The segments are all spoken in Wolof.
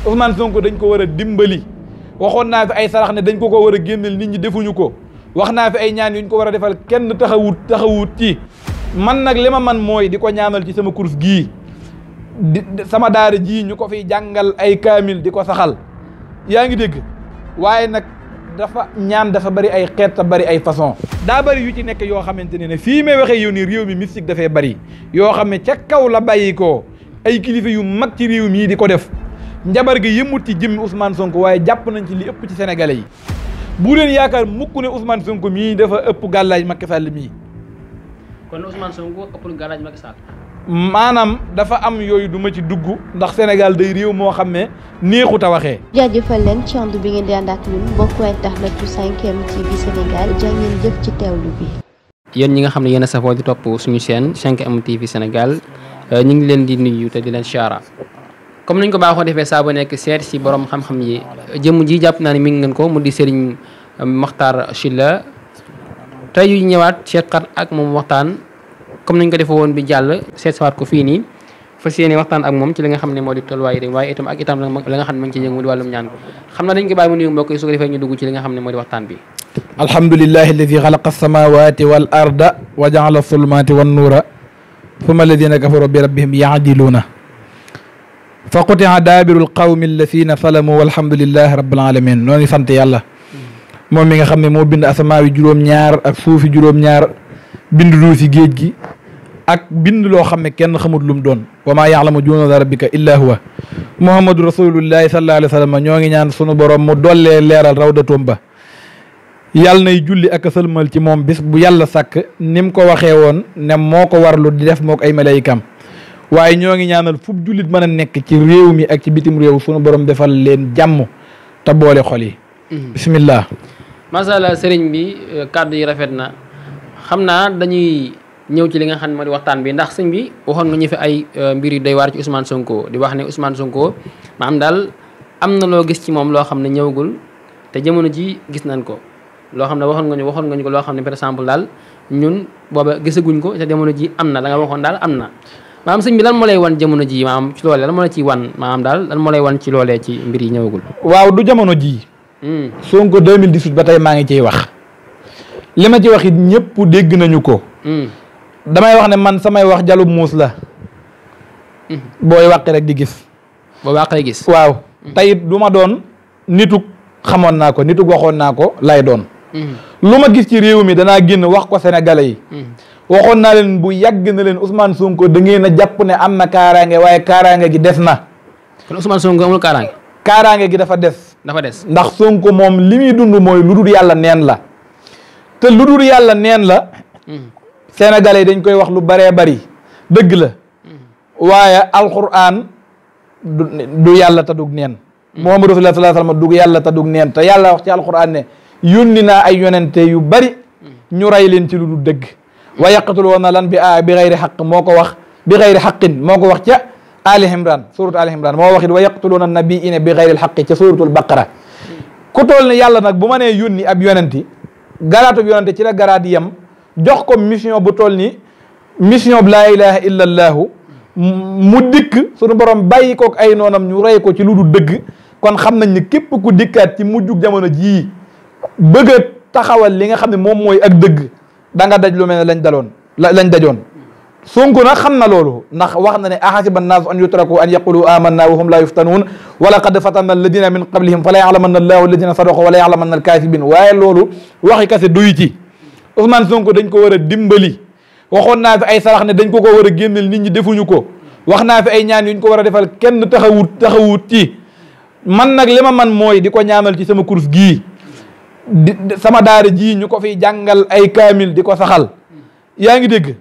Ousmane Sonko dañ ko war a dimbali waxoon naa fi ay sarax ne dañ ko war a génneel nit ñi defuñu ko wax naa fi ay ñaan yuñ ko war a defal kenn taxawut ci man nag li ma man mooy di ko ñaanal ci sama course gii sama daara ji ñu ko fiy jàngal ay kaamil di ko saxal yaa ngi dégg waaye nag dafa ñaan dafa bari ay xeet ta bari ay façon daa bari yu ci nekk yoo xamante ne fii may waxee yow nii réew mi mystique dafay bari yoo xam ne ca kaw la bàyyi ko ay kilifa yu mag ci réew mii di ko def njabar gi yëmut ci jëmmi Ousmane Sonko waaye jàpp nañ ci li ëpp ci sénégalais yi bu leen yaakaar mukk ne Ousmane Sonko mii dafa ëpp gàllaaj Macky Sall mii. kon Ousmane Sonko ëppul gàllaaj Macky Sall. maanaam dafa am yooyu du ma ci dugg ndax Sénégal day réew moo xam ne neexut a waxee. jaajëfal leen ci ànd bi ngeen di ànd ak ñun mbokku internet bu 5M TV Sénégal jaa ngeen jëf ci teewlu bi. yéen ñi nga xam ne yéen a safoo di topp suñu chaîne 5M TV Sénégal ñu ngi leen di nuyu te di leen siyaara comme niñ ko baaxoo defee saa bu nekk seet si borom xam-xam yi jëmm ji jàpp naa ne mi ngi ngeen ko mu di Serigne Makhtar Sylla tey yu ñëwaat seetkat ak moom waxtaan comme nañ ko defee woon bi jàll seet sawaat ko fii nii fas yéene waxtaan ak moom ci li nga xam ne moo di tolluwaay réew waaye itam ak itam la nga xam ne ma ngi ci yëngu di wàllum ñaan ko xam naa dañ ko bàyyi mu nuyu mbokk yi su ko defee ñu dugg ci li nga xam ne moo di waxtaan bi. alhamdulillahi alladi xalaqa alsamawati wal arda wa jaala zulumati wan nuura thumma alladina kafaru bi rabbihim yaadiluuna fa qutia daabirul qawmi alladina salamu walhamdulillahi rabbil alamin noo ngi sant yàlla moom mi nga xam ne moo bind asamaawi juróom-ñaar ak suufi juróom-ñaar bind duusi géej gi ak bind loo xam ne kenn xamut lum doon wa maa yaalamu junuuda rabbika illa huwa muhammadu rasulullahi sallallahu alayhi wa sallam ñoo ngi ñaan sunu borom mu dollee leeral rawdatoom ba yàlla nay julli ak sëlmal ci moom bis bu yàlla sàkk ni mu ko waxee woon ne moo ko warlu di def moo ko ay malaykam waaye ñoo ngi ñaanal fu jullit mën a nekk ci réew mi ak ci bitim réew sunu borom defal leen jàmm te boole xol yi bismillah macha allah sëriñ bi kàddu yi rafet na xam naa dañuy ñëw ci li nga xam ne moo di waxtaan bi ndax sëñ bi waxoon nga ñu fi ay mbir yu doy waar ci Ousmane Sonko di wax ne Ousmane Sonko maanaam daal am na loo gis ci moom loo xam ne ñëwagul te jamono ji gis nañ ko loo xam ne waxoon nga ñu ko loo xam ne par exemple daal ñun booba gisaguñ ko te jamono ji am na la nga waxoon daal am na maanaam sëñ bi lan moo lay wan jamono ji maanaam ci loolee lan moo la ciy wan maanaam daal lan moo lay wan ci loolee ci mbir yi ñëwagul. waaw du jamono ji Sonko 2018 ba tey maa ngi ciy wax li ma ci wax it ñëpp dégg nañu ko. damay wax ne man samay wax jalub muus la. booy wàqi rek di gis. booy wàqi gis. waaw tey du ma doon nitug xamoon naa ko nitug waxoon naa ko lay doon. lu ma gis ci réew mi danaa génn wax ko sénégalais yi. waxoon naa leen bu yàgg na leen Ousmane Sonko da ngeen a jàpp ne am na kaaraange waaye kaaraange gi des na. kon Ousmane Sonko amul kaaraange. kaaraange gi dafa des. dafa des ndax Sonko moom li muy dund mooy lu dul yàlla neen la. te lu dul yàlla neen la. sénégalais yi dañ koy wax lu baree bari dëgg la. waaye alquran du yàlla te dug neen. Muhammadu rasulullah sallallahu alayhi wasallam dug yàlla te dug neen te yàlla wax ci alquran ne yónni naa ay yonente yu bari ñu rey leen ci lu dul dëgg. wa yaqtuluuna lan bi gayri xaq moo ko wax bi gayri xaqin moo ko wax ca Ali Imran suratu Ali Imran moo wax it wa yaqtuluuna nabiina bi gayri xaqi ca suratul baqara ku toll ne yàlla nag bu ma nee yónni ab yonenti garaatub yonente ci la garaat yem jox ko mission bu toll ni mission bi laa ilaha illa allaahu mu dikk suñu borom bàyyi kook ay noonam ñu rey ko ci lu dul dëgg kon xam nañ ne képp ku dikkaat ci mujjug jamono jii bëgg a taxawal li nga xam ne moom mooy ak dëgg da nga daj lu mel ne lañ dajoon Sonko nag xam na loolu ndax wax na ne ahasiba annaasu an yutraku an yaqulu amanna wa hum la yuftanuun wa laqad fatanna alladina min qablihim fala ya'lamanna allahu alladina sadaqu wala ya'lamanna alkaasibin waaye loolu waxi kase doyu ci Ousmane Sonko dañ ko war a dimbali waxoon naa fi ay sarax ne dañ ko war a génneel nit ñi defuñu ko wax naa fi ay ñaan yuñ ko war a defal kenn taxawut ci man nag li ma man mooy di ko ñaanal ci sama course gii sama daara ji ñu ko fiy jàngal ay kaamil di ko saxal yaa ngi dégg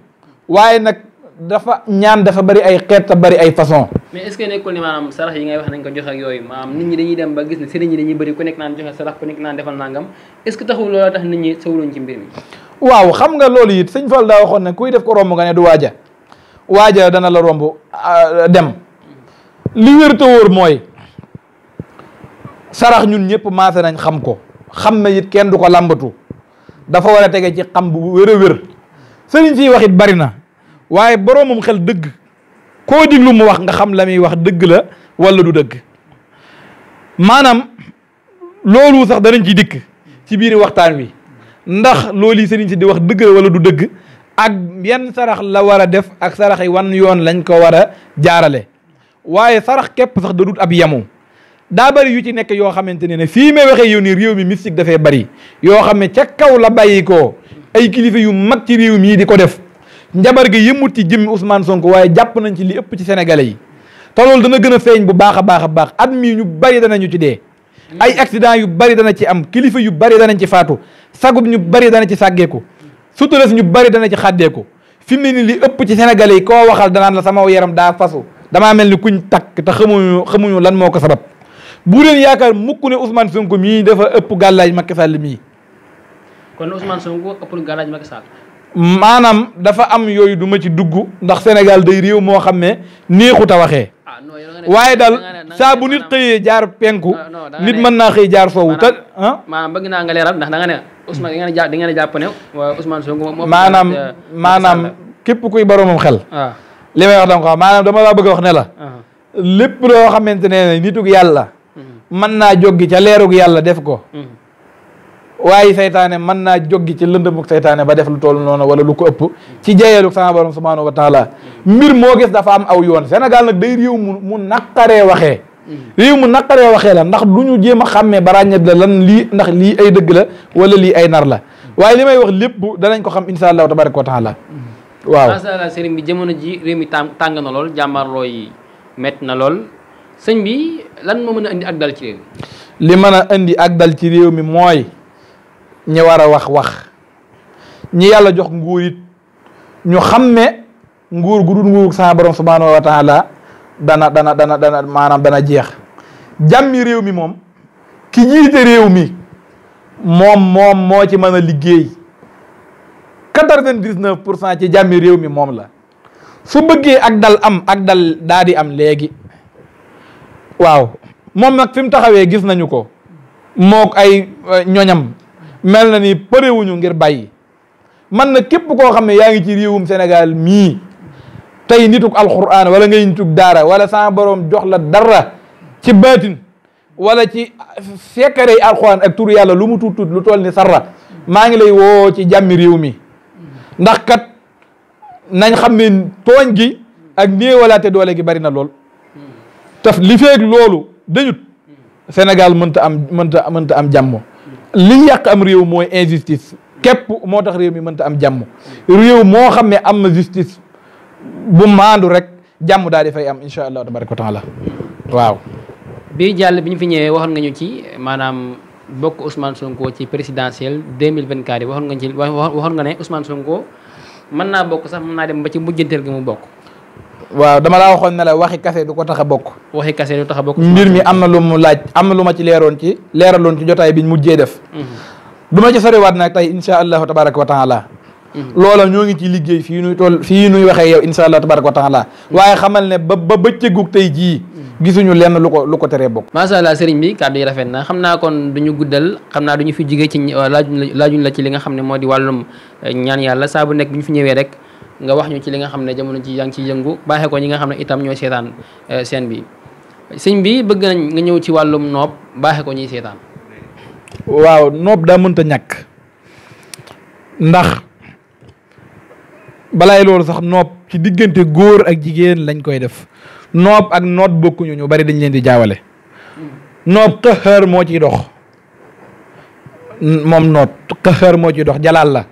waaye nag dafa ñaan dafa bari ay xeet te bari ay façon. mais est-ce que nekkul ni maanaam sarax yi ngay wax nañ ko joxe ak yooyu maanaam nit ñi dañuy dem ba gis ne sëriñ ñi dañuy bëri ku nekk naan joxe sarax ku nekk naan defal nangam est-ce que taxul looloo tax nit ñi sawluñ ci mbir mi. waaw xam nga loolu it sëñ Fall daa waxoon ne kuy def ko romb nga ne du waaja dana la romb dem li wér te wóor mooy sarax ñun ñëpp maase nañ xam ko xam na it kenn du ko làmbatu dafa war a tege ci xam bu wér a wér sëriñ siy wax it bari na waaye boroomam xel dëgg koo diglu mu wax nga xam la muy wax dëgg la wala du dëgg maanaam loolu sax danañ ci dikk ci biir waxtaan wi ndax loolu yi sëriñ si di wax dëgg la wala du dëgg ak yan sarax la war a def ak sarax yi wan yoon lañ ko war a jaarale waaye sarax képp sax da dut ab yamu daa bëri yu ci nekk yoo xamante ne fii may waxee yow nii réew mi mystique dafay bëri yoo xam ne ca kaw la bàyyi ko ay kilifa yu mag ci réew mii di ko def njabar gi yëmut ci jëmmi Ousmane Sonko waaye jàpp nañ ci li ëpp ci sénégalais yi te loolu dana gën a feeñ bu baax a baax a baax at mii ñu bëri danañu ci dee ay accident yu bëri dana ci am kilifa yu bëri danañ ci faatu sagub ñu bëri dana ci sàggeeku suturas ñu bëri dana ci xàddeeku fi mu ne ni li ëpp ci sénégalais yi koo waxal danaan la sama yaram daa fasu damaa mel ni kuñ takk te xamuñu lan moo ko sabab bu leen yaakaar mukk ne Ousmane Sonko mii dafa ëpp gàllaaj Macky Sall mii. kon Ousmane Sonko ëppul gàllaaj Macky Sall. maanaam dafa am yooyu du ma ci dugg ndax Sénégal day réew moo xam ne neexut a waxee. waaye daal saa bu nit xëyee jaar penku. nit mën naa xëy jaar soowu te maanaam bëgg naa nga leeral ndax da nga ne Ousmane da ngeen a jàpp ne Ousmane Sonko moom. maanaam képp kuy boromam xel. li may wax dama ko maanaam dama laa bëgg a wax ne la. lépp loo xamante ne nitug yàlla. mën naa joggi ca leerug yàlla def ko. waaye saytaane mën naa joggi ci lëndëmuk saytaane ba def lu toll noonu wala lu ko ëpp ci jeeyaluk sama borom subhanahu wa taala mbir moo gis dafa am aw yoon Sénégal nag day réew mu naqaree waxee réew mu naqaree waxee la ndax du ñu jéem a xàmmee ba ràññat la lan lii ndax lii ay dëgg la wala lii ay nar la waaye li may wax lépp danañ ko xam insha allahu tabaraka wa taala waaw masha Allah sëriñ bi jamono ji réew mi tàng na lool jàmmarloo yi métti na lool sëñ bi lan moo mën a indi ak dal ci réew mi li mën a indi ak dal ci réew mi mooy ñi war a wax ñi yàlla jox nguur it ñu xam ne nguur gu dul nguur sama borom subhanahu wa taala dana maanaam dana jeex jàmmi réew mi moom ki jiite réew mi moom moo ci mën a liggéey 99% ci jàmmi réew mi moom la su bëggee ak dal am ak dal daa di am léegi waaw moom nag fi mu taxawee gis nañu ko mook ay ñoñam mel na ni përewuñu ngir bàyyi man na képp koo xam ne yaa ngi ci réewum Sénégal mii tey nituk alquran wala ngay nituk daara wala sama borom jox la dara ci baatin wala ci sekkarey alquran ak tur yàlla lu mu tuut lu toll ni sarra maa ngi lay woo ci jàmmi réew mi ndax kat nañ xam ne tooñ gi ak néewalaate doole gi bari na lool taf li feeg loolu dañut Sénégal mënta am jàmm li yàq am réew mooy injustice képp moo tax réew mi mënta am jàmm réew moo xam ne am na justice bu maandu rek jàmm daal di fay am insha allah tabaraka wa taala waaw bii jàll bi ñu fi ñëwee waxoon nga ñu ci maanaam bokk Ousmane Sonko ci présidentielle 2024 yi waxoon nga ne Ousmane Sonko mën naa bokk sax mën naa dem ba ci mujjanteel gi mu bokk waaw dama laa waxoon ne la waxi kase du ko tax a bokk waxi kase du tax a bokk mbir mi am na lu mu laaj am na lu ma ci leeraloon ci jotaay biñ mujjee def du ma ci soriwaat nag tey insha allahu tabaraka wa taala loola ñoo ngi ci liggéey fii nuy waxee yow insha allahu tabaraka wa taala waaye xamal ne ba bëccëgug tey jii gisuñu lenn lu ko teree bokk masha Allah sëriñ bi kàddu yi rafet na xam naa kon duñu guddal xam naa duñu fi jigee ci laajuñ la ci li nga xam ne moo di wàllum ñaan yàlla saa bu nekk bu ñu fi ñëwee rek nga wax ñu ci li nga xam ne jamono ji yaa ngi ciy yëngu baaxee ko ñi nga xam ne itam ñooy seetaan seen bi sëñ bi bëgg nañ nga ñëw ci wàllum noob baaxee ko ñuy seetaan waaw noob daa mënta ñàkk ndax balaay loolu sax noob ci diggante góor ak jigéen lañ koy def noob ak noot bokkuñu ñu bari dañ leen di jaawale noob xëxër moo ciy dox moom noot xëxër moo ciy dox jalaal la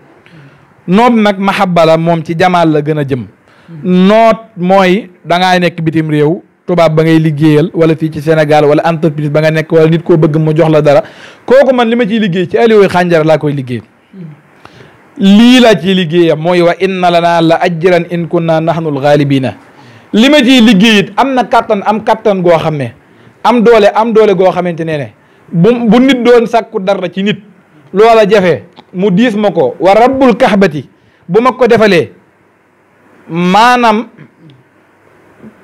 noob nag mahabba la moom ci jamaal la gën a jëm noot mooy dangaa nekk bitim réew tubaab ba ngay liggéeyal wala fii ci Sénégal wala entreprise ba nga nekk wala nit koo bëgg mu jox la dara kooku man li ma ciy liggéey ci aliwoy xànjar laa koy liggéey lii laa ciy liggéeyam mooy wa inna lanaa la ajran in kunna nahnul ghalibina li ma ciy liggéey it am na kattan goo xam ne am doole goo xamante ne bu nit doon sàkku dara ci nit loola jafe mu diis ma ko wa rabbul kaxbati bu ma ko defalee maanaam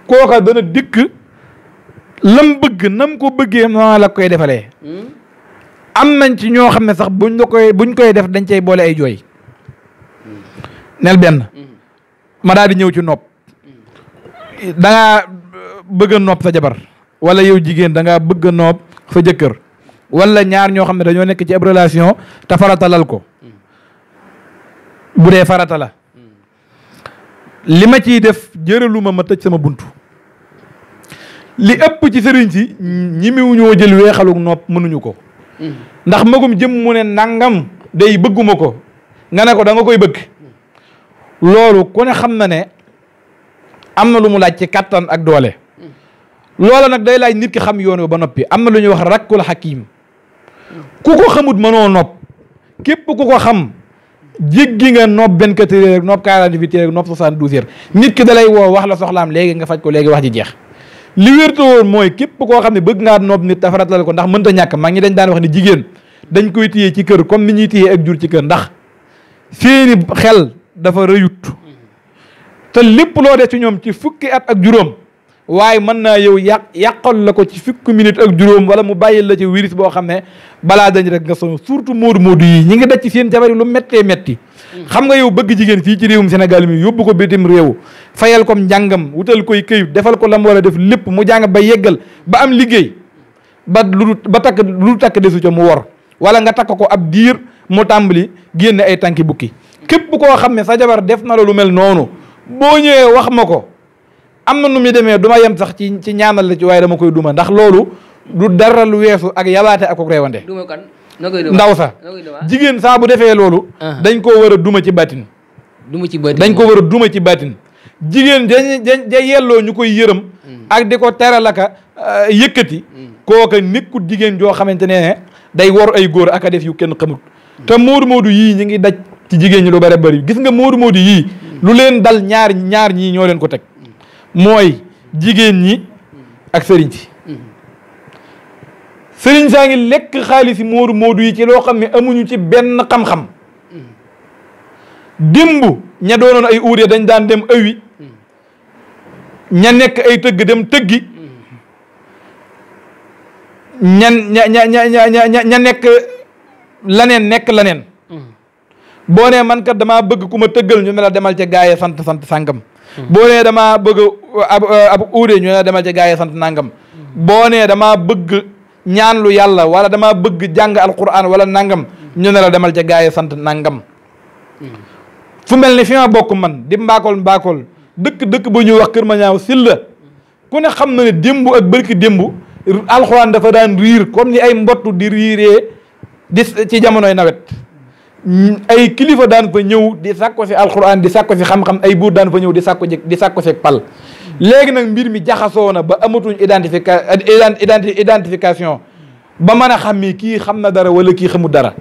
kooka dana dikk lam bëgg nam ko bëggee noonu la koy defalee am nañ ci ñoo xam ne sax buñ koy def dañ cay boole ay jooy nel benn ma daal di ñëw ci nopp dangaa bëgg a nopp sa jabar wala yow jigéen dangaa bëgg a nopp fa jëkkër wala ñaar ñoo xam ne dañoo nekk ci ab relation te faratalal ko bu dee farata la li ma ciy def jëraluma ma tëj sama buntu li ëpp ci sëriñ si ñi mu ñoo jël weexalug nopp mënuñu ko ndax magum jëm mu ne nangam day bëgguma ko nga ne ko da nga koy bëgg loolu ku ne xam na ne am na lu mu laaj ci kattan ak doole loola nag day laaj nit ki xam yoon wi ba noppi am na lu ñuy wax rakkul hakim ku ko xamut mënoo nopp képp ku ko xam jéggi nga nopp 24 heures rek nopp 48 heures rek nopp 72 heures nit ki da lay woo wax la soxlaam léegi nga faj ko léegi wax ji jeex li wérta woon mooy képp koo xam ne bëgg ngaa nopp nit tafaratal ko ndax mënta ñàkk mag ñi dañ daan wax ne jigéen dañ koy téye ci kër comme ni ñuy téye ak jur ci kër ndax seeni xel dafa rëyut te lépp loo def ci ñoom ci fukki at ak juróom waaye mën naa yow yàqal la ko ci fukki minute ak juróom wala mu bàyyil la ci virus boo xam ne balaa dañ rek nga sonn surtout moodu yi ñi ngi daj ci seen jabar yi lu méttee métti xam nga yow bëgg jigéen fii ci réewum Sénégal mi yóbbu ko bitim réew fayal ko njàngam wutal koy këyit defal ko la mu war a def lépp mu jàng ba yeggal ba am liggéey ba lu takk desu ca mu wor wala nga takk ko ab diir mu tàmbali génne ay tànki bukki képp koo xam ne sa jabar def na la lu mel noonu boo ñëwee wax ma ko am na nu muy demee du ma yem sax ci ñaanal la ci waaye dama koy duma ndax loolu du dara lu weesu ak yabaate ak ak reewande ndaw sa jigéen saa bu defee loolu dañ koo war a duma ci bàttin dañ ko war a duma ci bàttin jigéen ja yelloo ñu koy yërëm ak di ko teralaka yëkkati kooka nekkut jigéen joo xamante ne day wor ay góor ak a def yu kenn xamut te moodu yii ñi ngi daj ci jigéen ñi lu bare bari gis nga moodu yii lu leen dal ñaar ñii ñoo leen ko teg mooy jigéen ñi ak sëriñ si sëriñ saa ngi lekk xaalisi moodu yi ci loo xam ne amuñu ci benn xam-xam démb ña doonoon ay uure dañ daan dem ëwi ña nekk ay tëgg dem tëggi ña nekk nekk laneen boo nee man kat damaa bëgg ku ma tëggal ñu ne la demal ca gaaye sant sàngam boo nee damaa bëgg ab uude ñu ne la demal ca gaaye sant nangam boo nee damaa bëgg ñaan lu yàlla wala damaa bëgg jàng alquran wala nangam ñu ne la demal ca gaaye sant nangam fu mel ni fi ma bokk man di mbaakool dëkk bu ñuy wax Kër Mañaaw Silla ku ne xam na ne démb ak bërki démb alquran dafa daan riir comme ni ay mbottu di riiree di ci jamonoy nawet ay kilifa daan fa ñëw di sàkko si alquran di sàkko si xam-xam ay buur daan fa ñëw di sàkko si pal léegi nag mbir mi jaxasoo na ba amatuñ identification ba mën a xam ni kii xam na dara wala kii xamul dara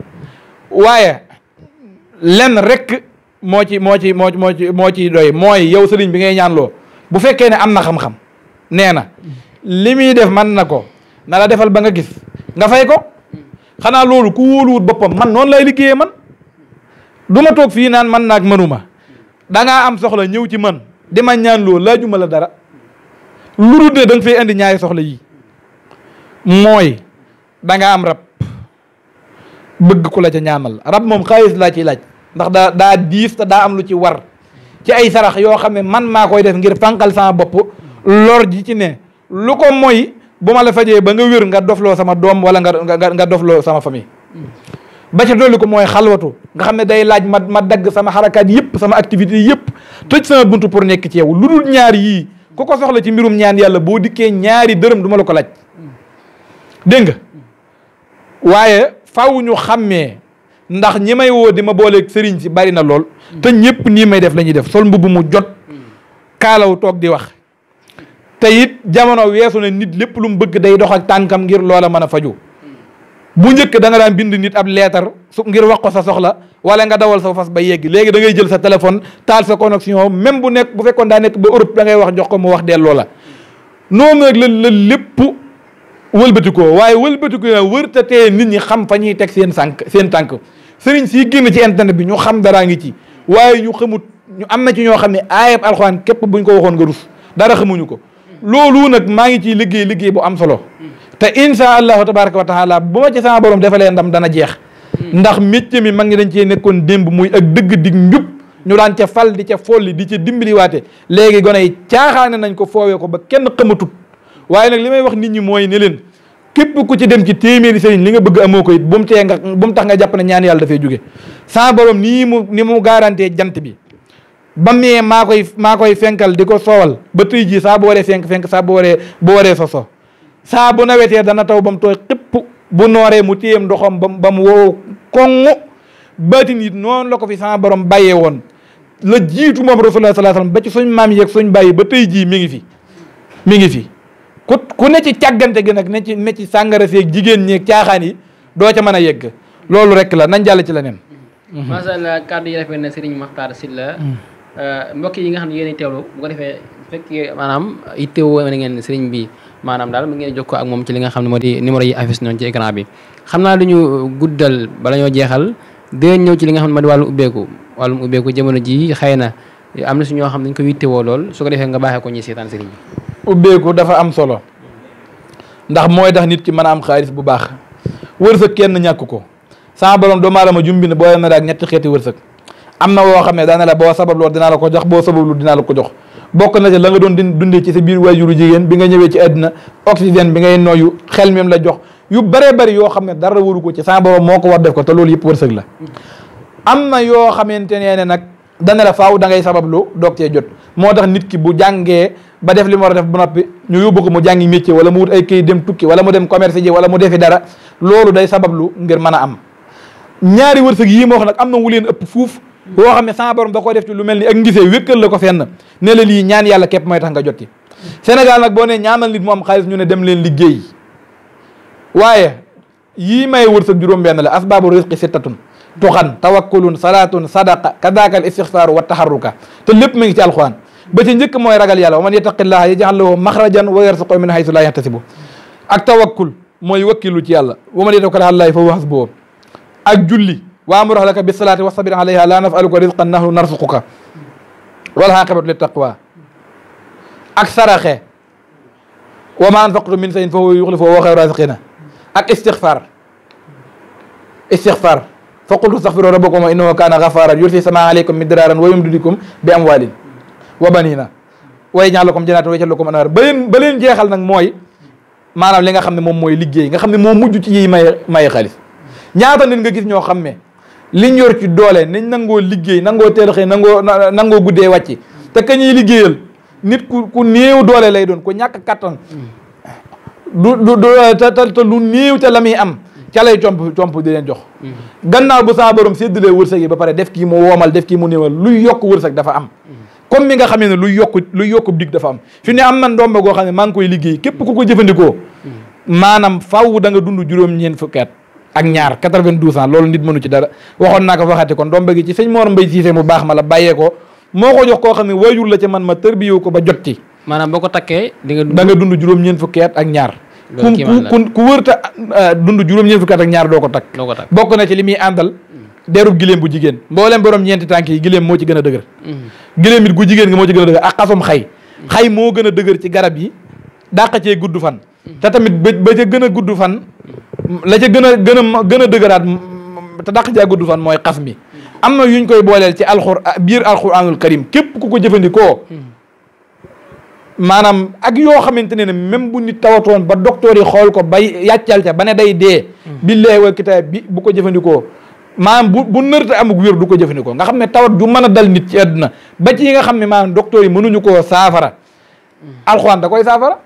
waaye lenn rek moo ci doy mooy yow sëriñ bi ngay ñaanloo bu fekkee ne am na xam-xam nee na li muy def man na ko na la defal ba nga gis nga fay ko xanaa loolu ku wóoluwut boppam man noonu lay liggéeyee man du ma toog fii naan man naag mënuma dangaa am soxla ñëw ci man di ma ñaan loo laajuma la dara lu dul ne da nga fay indi ñaari soxla yi mooy dangaa am rab bëgg ku la ca ñaanal rab moom xaalis laa ciy laaj ndax daa diis te daa am lu ci war ci ay sarax yoo xam ne man maa koy def ngir fànqal sama bopp lor ji ci ne lu ko mooy bu ma la fajee ba nga wér nga dofloo sama doom wala nga dofloo sama famille ba ca dolli ko mooy xalwatu nga xam ne day laaj ma dagg sama xarakaat yëpp sama activité yëpp tëj sama buntu pour nekk ci yow lu dul ñaar yii ku ko soxla ci mbirum ñaan yàlla boo dikkee ñaari dërëm du ma la ko laaj dégg nga waaye faw ñu xàmmee ndax ñi may woo di ma booleeg sëriñ si bari na lool te ñëpp nii may def la ñuy def sol mbubb mu jot kaalaw toog di wax te it jamono weesu na nit lépp lu mu bëgg day dox ak tànkam ngir loola mën a faju bu njëkk da nga daan bind nit ab leetar su ngir wax ko sa soxla wala nga dawal sa fas ba yegg léegi da ngay jël sa téléphone taal sa connexion même bu fekkoon daa nekk ba Europe da ngay wax jox ko mu wax delloo la noonu nag la lépp wëlbatikoo waaye wëlbatikoo na wër te tee nit ñi xam fa ñuy teg seen tànk sëriñ si génn ci internet bi ñu xam daraa ngi ci waaye ñu xamut ñu am na ci ñoo xam ne aayab alxuraan képp buñ ko waxoon nga rus dara xamuñu ko loolu nag maa ngi ciy liggéey bu am solo te insha allahu tabaraka wa taala bu ma ci sama borom defalee ndam dana jeex ndax métier mi mag ñi dañ cee nekkoon démb muy ak dëgg dig njub ñu daan ca fal di ca folli di ca dimbaliwaate léegi gone yi caaxaane nañ ko foowee ko ba kenn xamatut waaye nag li may wax nit ñi mooy ne leen képp ku ci dem ci téeméeri sëriñ li nga bëgg amoo ko it bu mu tax nga jàpp ne ñaan yàlla dafay jóge sa borom ni mu garanté jant bi ba mee maa koy fenkal di ko soowal ba tey jii saa bu waree fenk saa bu waree soso saa bu nawetee dana taw ba mu tooy xëpp bu nooree mu téyem ndoxam ba mu wow koŋŋ baatin it noonu la ko fi sa borom bàyyee woon la jiitu moom rasulullah sallallahu alayhi wasallam ba ci suñ maam yeeg suñ bàyyi ba tey jii mi ngi fi ku ne ci càggante gi nag ne ci sàngara seeg jigéen ñeeg caaxaan yi doo ca mën a yegg loolu rek la nañ jàll ci leneen. macha allah kàddu yi rafet na Serigne Makhtar Sylla mbokk yi nga xam ne yéen a teewlu bu ko defee bu fekkee maanaam itteewoo na ngeen Serigne bi maanaam daal mu ngeen jokkoo ak moom ci li nga xam ne moo di numéro yi affiche noonu ci écran bi xam naa lu ñu guddal bala ñoo jeexal dinañ ñëw ci li nga xam ne moo di wàllum ubbeeku jamono ji xëy na am na si ñoo xam ne dañ ko yittewoo lool su ko defee nga baaxee ko ñi seetaan Serigne bi. ubbeeku dafa am solo ndax mooy tax nit ki mën a am xaalis bu baax wërsëg kenn ñàkk ko sama borom doomu aadama jumbi ne boo na daak ñetti xeeti wërsëg am na woo xam ne daana la boo sabablu dinaa la ko jox boo sabablu dinaa la ko jox bokk na ci la nga doon dundee ci sa biir waajuru jigéen bi nga ñëwee ci àddina oxygène bi ngay noyyu xel même la jox yu bëree bëri yoo xam ne dara waru ko ci sama borom moo ko war def ko te loolu yëpp wërsëg la am na yoo xamante ne nag dana la faaw da ngay sabablu doog cee jot moo tax nit ki bu jàngee ba def li mu war a def ba noppi ñu yóbbu ko mu jàngi métier wala mu wut ay këy dem tukki wala mu dem commerce ji wala mu defi dara loolu day sabablu ngir mën a am ñaari wërsëg yii moo wax nag am na wu leen ëpp fuuf yoo xam ne sama borom da ko def ci lu mel ni ak ngisee wékkal la ko fenn ne la lii ñaan yàlla képp mooy tax nga jot ci Sénégal nag boo ne ñaanal nit mu am xaalis ñu ne dem leen liggéey waaye yii may wërsëg juróom-benn la asbaabu rizqi sittatun tuxan tawakkulun salaatun sadaqa kadaka al istixfaaru wa taharruka te lépp mi ngi ci alxuraan ba ci njëkk mooy ragal yàlla wa man yattaqillaha yaj'al lahu maxrajan wa yarzuqhu min haythu la yahtasibu ak tawakkul mooy wakkilu ci yàlla wa man yatawakkal ala llahi fa huwa hasbuhu ak julli wa amur ahlaka bis salaati wastabir alayha la nas'aluka rizqan nahnu narzuquka wal aqibatu lit taqwa ak saraxe wa ma anfaqtum min shay'in fa huwa yukhlifuhu wa huwa khayru raziqina ak istixfar fa qultu astaghfiru rabbakum innahu kana ghafaran yursi samaa alaykum midraaran wa yumdidukum bi amwaalin wa baniina wa yaj'al lakum janaatin wa yaj'al lakum anhaar ba leen jeexal nag mooy maanaam li nga xam ne moom mooy liggéey nga xam ne moo mujj ci yi maye xaalis ñaata nit nga gis ñoo xam ne liñ yor ci doole nañ nangoo liggéey nangoo teel xëy nangoo guddee wàcc te ka ñuy liggéeyal nit ku néew doole lay doon ku ñàkk kattan te lu néew te la muy am ca lay comp di leen jox gannaaw bu saa borom séddalee wërsëg yi ba pare def kii mu woomal def kii mu néewal luy yokk wërsëg dafa am comme mi nga xamee ne luy yokk dig dafa am fi ne am na ndomba goo xam ne maa ngi koy liggéey képp ku ko jëfandikoo maanaam faw da nga dund juróom-ñeent fukki at ak ñaar 92 ans loolu nit mënu ci dara waxoon naa ko waxati kon ndomba gi ci sëñ Mor Mbaye Cissé mu baax ma la bàyyee ko moo ko jox koo xam ne waajur la ci man ma tërbiyewu ko ba jot ci maanaam boo ko takkee da nga dund juróom-ñeent fukki at ak ñaar ku wërta dund juróom-ñeent fukki at ak ñaar doo ko takk bokk na ci li muy àndal derub giléem bu jigéen mboolem borom ñeenti tànk yi giléem moo ci gën a dëgër giléem it gu jigéen nga moo ci gën a dëgër ak xasum xay moo gën a dëgër ci garab yi dàq cee gudd fan te tamit ba ca gën a gudd fan la ca gën a dëgëraat te dàq cee gudd fan mooy xas mi am na yuñ koy booleel ci biir alxuraanul karim képp ku ko jëfandikoo maanaam ak yoo xamante ne même bu nit tawatoon ba docteur yi xool ko bay yàccal ca ba ne day dee billaahi wal kitaab bi bu ko jëfandikoo maanaam bu nërte amuk wér du ko jëfandikoo nga xam ne tawat ju mën a dal nit ci àdduna ba ci yi nga xam ne maanaam docteur yi mënuñu koo saafara alxuraan da koy saafara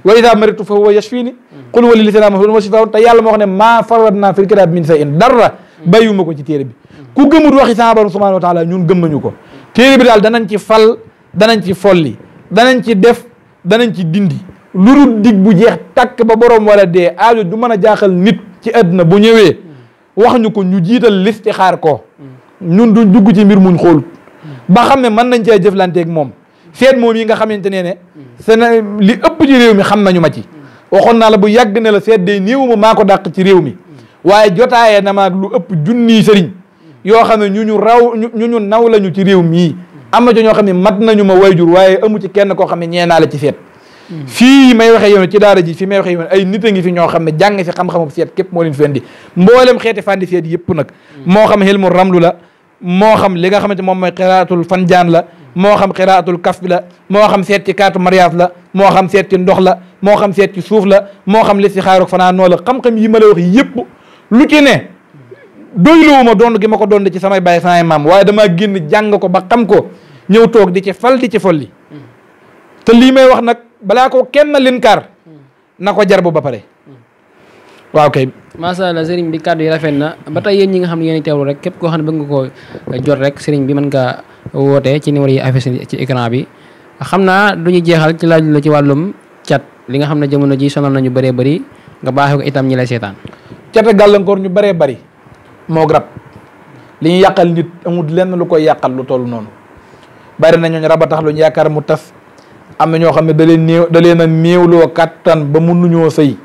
wa idaa maritu fa huwa yashfini qul huwa lillahi wa shifaa te yàlla moo xam ne maa farratnaa fil kitaabi min shay'in dara bàyyiwuma ko ci téere bi ku gëmut waxi sama borom subhaanahu wa taala ñun gëm nañu ko téere bi daal danañ ci fal danañ ci folli danañ ci def danañ ci dindi lu dul dig bu jeex takk ba borom wala dee aajo du mën a jaaxal nit ci àdduna bu ñëwee wax ñu ko ñu jiital listixaar ko ñun duñ dugg ci mbir muñ xool ba xam ne mën nañ cee jëflanteeg moom seet moom yi nga xamante ne li ëpp ci réew mi xam nañu ma ci waxoon naa la bu yàgg ne la seet day néew maa ko dàq ci réew mi waaye jotaayee na maag lu ëpp junniy sëriñ yoo xam ne ñu naw lañu ci réew mii am na ci ñoo xam ne mat nañu ma wayjur waaye amu ci kenn koo xam ne ñeenaa la ci seet fii may waxee yow ci daara ji fii may waxee yow ay nit a ngi fi ñoo xam ne jàng si xam-xamu seet képp moo leen fi indi mboolem xeeti fànni seet yëpp nag moo xam xilmu ramlu la moo xam li nga xamante moom mooy xiraatul fanjaan la moo xam xiraatul kaf bi la moo xam seet ci kaatu mariage la moo xam seet ci ndox la moo xam seet ci suuf la moo xam li si xaaroog fanaa noo la xam-xam yi ma la wax yëpp lu ci ne doyluwuma doon gi ma ko doon ci samay baay samay maam waaye damaa génn jàng ko ba xam ko ñëw toog di ci fal di ci folli te lii may wax nag balaa ko kenn linkaar na ko jar bu ba pare waaw kay. macha allah sëriñ bi kàddu yi rafet na ba tey yéen ñi nga xam ne yéen teewlu rek képp koo xam ne bëgg nga koo jot rek sëriñ bi mën nga wootee ci numéro yi affiché ci écran bi xam naa du ñu jeexal ci laaj la ci wàllum cat li nga xam ne jamono ji sonal nañu bëree bëri nga baaxee ko itam ñi lay seetaan. cat ak gàllankoor ñu bëree bëri moo rab li ñu yàqal nit amul lenn lu koy yàqal lu toll noonu bari na ñooñu rab a tax lu ñu yaakaar mu tas am na ñoo xam ne da leen a néewloo kàttan ba mënuñoo sëy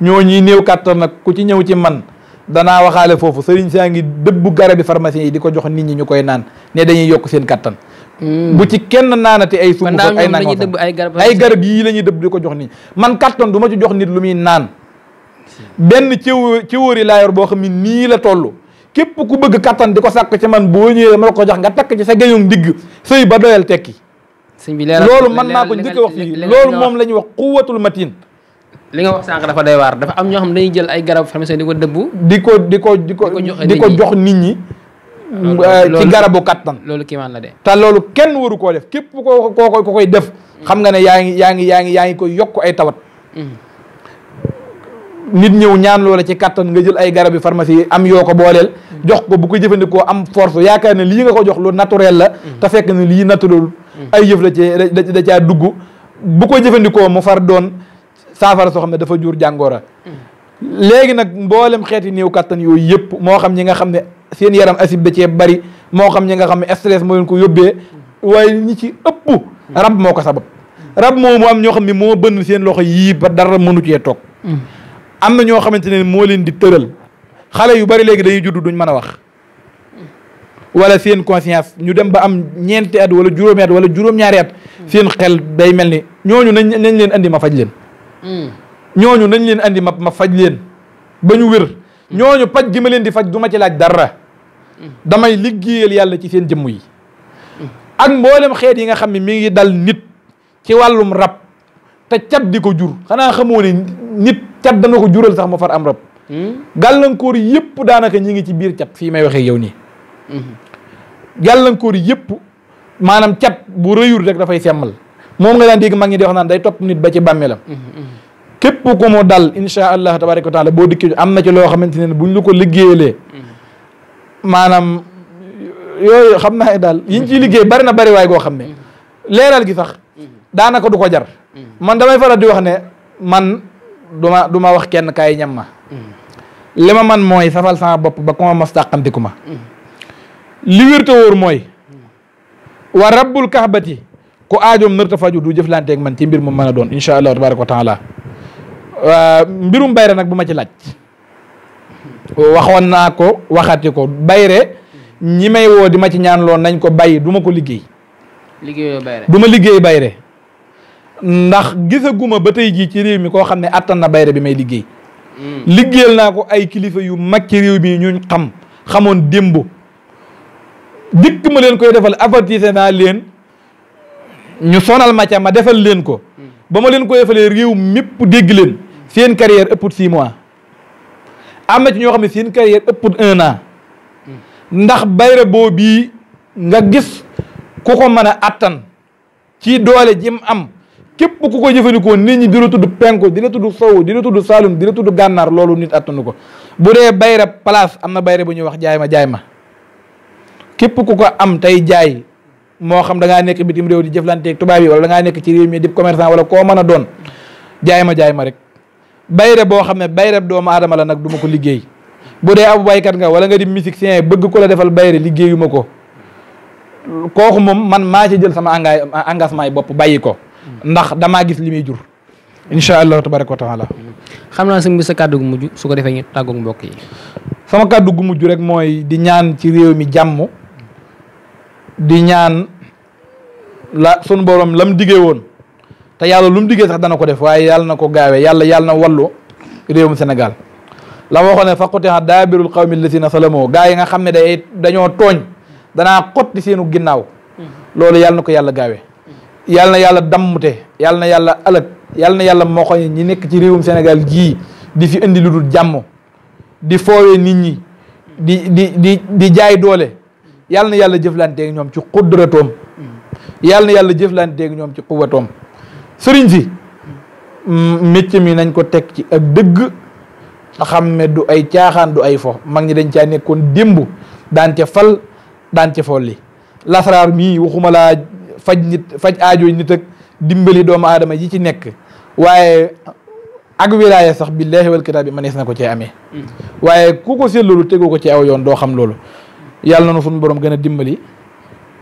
ñoo ñi néew kàttan nag ku ci ñëw ci man danaa waxaale foofu sëriñ saa ngi dëbbu garabi pharmacie yi di ko jox nit ñi ñu koy naan ne dañuy yokk seen kàttan bu ci kenn naanati ay sumu ay naan ay garab yii la ñuy dëbb di ko jox nit ñi man kàttan du ma ci jox nit lu muy naan benn ci wóori laa yor boo xam ne nii la toll képp ku bëgg kattan di ko sàkk ci man boo ñëwee ma la ko jox nga takk ci sa géñoom digg sëy ba doyal tekki loolu man maa ko njëkk a wax fii loolu moom la ñuy wax quwwatul matin li nga wax sànq dafa doy waar dafa am ñoo xam dañuy jël ay garab pharmacie di ko dëbbu di ko jox nit ñi ci garabu kattan loolu kiimaan la de te loolu kenn waru koo def képp ko koy def xam nga ne yaa ngi koy yokk ay tawat nit ñëw ñaan loola ci kattan nga jël ay garab yi pharmacie yi am yoo ko booleel jox ko bu ko jëfandikoo am force yaakaar ne lii nga ko jox lu naturel la te fekk ne lii naturel ay yëf la ci da caa dugg bu ko jëfandikoo mu far doon saafara soo xam ne dafa jur jàngoora léegi nag mboolem xeeti néew kattan yooyu yëpp moo xam ñi nga xam ne seen yaram acide da cee bari moo xam ñi nga xam ne stress moo leen ko yóbbee waaye ñi ci ëpp rab moo ko sabab rab moomu am ñoo xam ne moo bënn seen loxo yii ba dara mënu cee toog am na ñoo xamante ne moo leen di tëral xale yu bari léegi dañuy judd duñ mën a wax wala seen conscience ñu dem ba am ñeenti at wala juróomi at wala juróom-ñaari at seen xel day mel ni ñooñu nañ leen andi ma faj leen ñooñu nañ leen andi ma faj leen ba ñu wér ñooñu paj gi ma leen di faj du ma ci laaj dara damay liggéeyal yàlla ci seen jëmm yi ak mboolem xeet yi nga xam ne mi ngi dal nit ci wàllum rab te cat di ko jur xanaa xamoo ne nit cat dana ko jural sax mu far am rab gàllankoor yëpp daanaka ñi ngi ci biir cat fii may waxee yow nii gàllankoor yëpp maanaam cat bu rëyul rek dafay semmal moom nga daan dégg mag ñi di wax naan day topp nit ba ci bàmmeelam képp ku mu dal insha allah tabaraka wa taala boo dikki am na ci loo xamante ne buñ lu ko liggéeyalee maanaam yooyu xam naa daal yiñ ciy liggéey bari na bari waay goo xam ne leeral gi sax daanaka du ko jar man damay faral di wax ne man du ma wax kenn kaay ñam ma li ma man mooy safal sama bopp ba kuma mas tàqamtiku ma li wér te wóor mooy wa rabbul kahbati ku aajoom nërta faju du jëflanteeg man ci mbir mu mën a doon insha allah tabaraka wa taala mbirum bayre nag bu ma ci laaj waxoon naa ko waxati ko bayre ñi may woo di ma ci ñaan loon nañ ko bàyyi du ma ko liggéey du ma liggéey bayre ndax gisaguma ba tey jii ci réew mi koo xam ne attan na bayre bi may liggéey liggéeyal naa ko ay kilifa yu mag ci réew mi ñuñ xamoon démb dikk ma leen koy defal avertise naa leen ñu sonal ma ca ma defal leen ko ba ma leen koy defalee réew mépp dégg leen seen carrière ëpput 6 mois am na ci ñoo xam ne seen carrière ëpput 1 an ndax bayre boobu nga gis ku ko mën a attan ci doole jim am képp ku ko jëfandikoo nit ñi di la tudd penku di la tudd sow di la tudd saalum di la tudd gànnaar loolu nit attanu ko bu dee bayre place am na bayre bu ñuy wax jaay ma képp ku ko am tey jaay moo xam da ngaa nekk bitim réew di jëflanteeg tubaab yi wala da ngaa nekk ci réew mi di commerçant wala koo mën a doon jaay ma rek bayre boo xam ne bayre doomu aadama la nag du ma ko liggéey bu dee ab baykat nga wala nga di musicien bëgg ko la defal bayre liggéeyu ma ko kooku moom man maa ci jël sama engagement yi bopp bàyyi ko ndax damaa gis li muy jur insha allah tabaraka wa taala xam naa sëñ bi sa kàddu gu mujj su ko defee ñu tàggoog mbokk yi sama kàddu gu mujj rek mooy di ñaan ci réew mi jàmm di ñaan la sunu borom lam diggee woon te yàlla lu mu diggee sax dana ko def waaye yàlla na ko gaawee yàlla na wallu réewum Sénégal la ma waxoon ne faqutiha daabirul qawmi alladina salamoo gaa yi nga xam ne dañoo tooñ danaa xotti seenu ginnaaw loolu yàlla na ko yàlla gaawee yàlla na yàlla dammute yàlla na yàlla ëllëg yàlla na yàlla moo xam ñi nekk ci réewum Sénégal gii di fi indi lu dul jàmm di foowee nit ñi di jaay doole yàlla na yàlla jëflanteeg ñoom ci xudratoom yàlla na yàlla jëflanteeg ñoom ci xuwatoom sëriñ si métier mi nañ ko teg ci ak dëgg nga xam ne du ay caaxaan du ay fo mag ñi dañ caa nekkoon démb daan ca fal daan ca folli lasaraar mii waxuma laa faj aajooy nit ak dimbali doomu aadama yi ci nekk waaye ak wilaaya sax billahi wal kitaab bi manees na ko cee amee waaye ku ko seet loolu tegoo ko ci aw yoon doo xam loolu yàlla na suñu borom gën a dimbali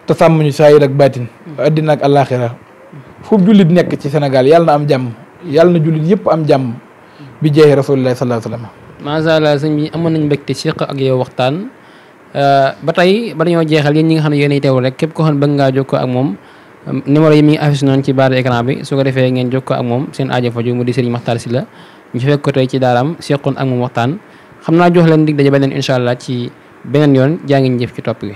te sàmm ñu saayir ak baatin addina ak àllaaxira fu jullit nekk ci Sénégal yàlla na am jàmm yàlla na jullit yëpp am jàmm bi jeexee rasulillahi sallallahu alayhi wa sallam. macha allah sëñ bi amoon nañu mbégte seq ak yow waxtaan ba tey ba dañoo jeexal yéen ñi nga xam ne yéenay teewul rek képp koo xam ne bëgg ngaa jokkoo ak moom numéro yi mi ngi affiché noonu ci barre écran bi su ko defee ngeen jokkoo ak moom seen aajo faju mu di Serigne Makhtar Sylla ñu fekk ko tey ci daaraam seqoon ak moom waxtaan xam naa jox leen dig daje beneen incha allah ci beneen yoon jaa ngi jëf ci topp gi.